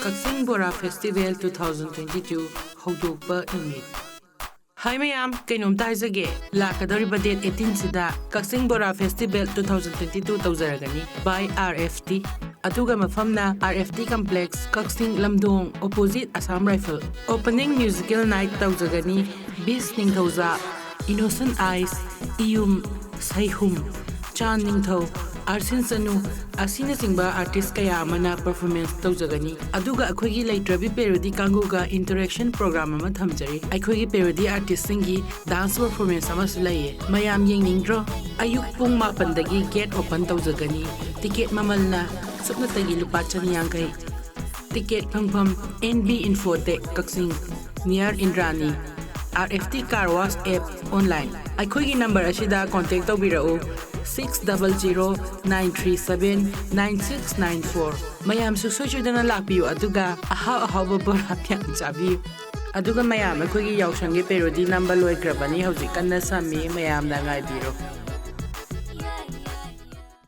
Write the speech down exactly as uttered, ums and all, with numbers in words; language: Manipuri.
ꯀꯛꯆꯤꯡ Bora festival two thousand twenty two ꯍꯧꯗꯣꯛꯄ ꯅꯨꯃꯤꯠ꯫ ꯍꯥꯏ ꯃꯌꯥꯝ, ꯀꯩꯅꯣꯝꯇ ꯍꯥꯏꯖꯒꯦ꯫ ꯂꯥꯛꯀꯗꯧꯔꯤꯕ ꯗꯦꯠ ꯑꯩꯠꯇꯤꯟꯁꯤꯗ Kakching Bora festival two thousand twenty two ꯇꯧꯖꯔꯒꯅꯤ, by R F T꯫ ꯑꯗꯨꯒ ꯃꯐꯝꯅ R F T complex, ꯀꯛꯆꯤꯡ ꯂꯝꯗꯣꯡ, opposite Assam Rifle꯫ Opening musical night ꯇꯧꯖꯒꯅꯤ꯫ ꯕꯤꯁ ꯅꯤꯡꯊꯧꯖꯥ, Innocent Eyes, ꯏꯌꯨꯝ, ꯁꯩꯍꯨꯝ, ꯆꯥꯟ ꯅꯤꯡꯊꯧ, ꯑꯥꯔꯁꯤꯟ ꯆꯅꯨ ꯑꯁꯤꯅꯆꯤꯡꯕ artist ꯀꯌꯥ ꯑꯃꯅ performance ꯇꯧꯖꯒꯅꯤ꯫ ꯑꯗꯨꯒ ꯑꯩꯈꯣꯏꯒꯤ ꯂꯩꯇ꯭ꯔꯕꯤ parody ꯀꯥꯡꯕꯨꯒ interaction program ꯑꯃ ꯊꯝꯖꯔꯤ꯫ ꯑꯩꯈꯣꯏꯒꯤ parody artistꯁꯤꯡꯒꯤ dance performance ꯑꯃꯁꯨ ꯂꯩꯌꯦ꯫ ꯃꯌꯥꯝ ꯌꯦꯡꯅꯤꯡꯗ꯭ꯔꯣ? ꯑꯌꯨꯛ ꯄꯨꯡ ꯃꯥꯄꯟꯗꯒꯤ gate open ꯇꯧꯖꯒꯅꯤ꯫ Ticket ꯃꯃꯜꯅ ꯁꯨꯞꯅꯇꯒꯤ ꯂꯨꯄꯥ ꯆꯅꯤ ꯌꯥꯡꯈꯩ꯫ Ticket ꯐꯪꯐꯝ N B Infotech ꯀꯛꯆꯤꯡ, near ꯏꯟꯗ꯭ꯔꯥꯅꯤ, R F T Car Wash app, online꯫ ꯑꯩꯈꯣꯏꯒꯤ number ꯑꯁꯤꯗ contact ꯇꯧꯕꯤꯔꯛꯎ, six double zero nine three seven nine six nine four꯫ ꯃꯌꯥꯝ ꯁꯨꯡꯁꯣꯏ ꯁꯣꯏꯗꯅ ꯂꯥꯛꯄꯤꯌꯨ, ꯑꯗꯨꯒ ꯑꯍꯥꯎ ꯑꯍꯥꯎꯕ ꯕꯣꯔꯥ ꯃꯌꯥꯝ ꯆꯥꯕꯤꯌꯨ꯫ ꯑꯗꯨꯒ ꯃꯌꯥꯝ, ꯑꯩꯈꯣꯏꯒꯤ ꯌꯥꯎꯁꯪꯒꯤ parody ꯅꯝꯕ ꯂꯣꯏꯈ꯭ꯔꯕꯅꯤ, ꯍꯧꯖꯤꯛ ꯀꯟꯅ ꯁꯝꯃꯤ, ꯃꯌꯥꯝꯅ ꯉꯥꯏꯕꯤꯔꯣ꯫